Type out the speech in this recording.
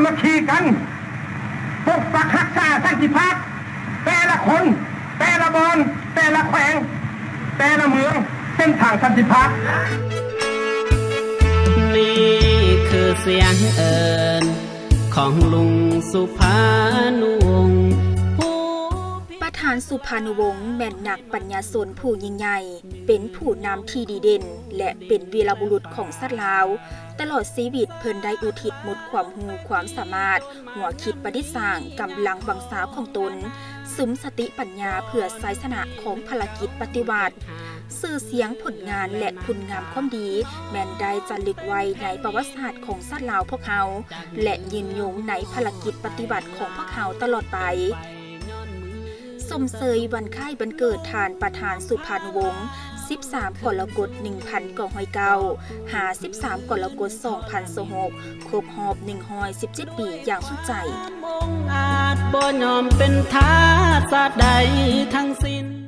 ສາມັກຄີກັນ ປົກປັກຮັກສາສັນຕິພາບ ແຕ່ລະຄົນ ແຕ່ລະບ່ອນ ແຕ່ລະແຂວງ ແຕ່ລະເມືອງ ເສັ້ນທາງສັນຕິພາບ. ນີ້ຄືສຽງເອີ້ນຂອງລຸງສຸພານຸວົງ ຜູ້ ປະທານສຸພານຸວົງແມ່ນນັກປັນຍາຊົນຜູ້ຍິ່ງໃຫຍ່, ເປັນຜູ້ນຳທີ່ດີເດັ່ນ ແລະ ເປັນວີລະບຸລຸດຂອງຊາດລາວ. ຕະຫຼອດຊີວິດເພິ່ນໄດ້ອຸທິດໝົດຄວາມຮູ້ຄວາມສາມາດ, ຫົວຄິດປະດິດສ້າງ, ກຳລັງວັງຊາຂອງຕົນ, ສຸມສະຕິປັນຍາເພື່ອໄຊຊະນະຂອງພາລະກິດປະຕິວັດ. ຊື່ສຽງ, ຜົນງານ ແລະ ຄຸນງາມຄວາມດີ ແມ່ນໄດ້ຈາລຶກໄວ້ໃນປະຫວັດສາດຂອງຊາດລາວພວກເຮົາ ແລະ ຍືນຍົງໃນພາລະກິດປະຕິວັດຂອງພວກເຮົາຕະຫຼອດໄປ. ຊົມເຊີຍວັນຄ້າຍວັນເກີດທ່ານປະທານສຸພານຸວົງ ສິບສາມ ກໍລະກົດ ໜຶ່ງພັນເກົ້າຮ້ອຍເກົ້າ ຫາ ສິບສາມ ກໍລະກົດ ສອງພັນຊາວຫົກ ຄົບຮອບ ໜຶ່ງຮ້ອຍສິບເຈັດປີຢ່າງສຸດໃຈ. ບໍ່ຍອມເປັນທາດຊາດໃດທັງສິ້ນ.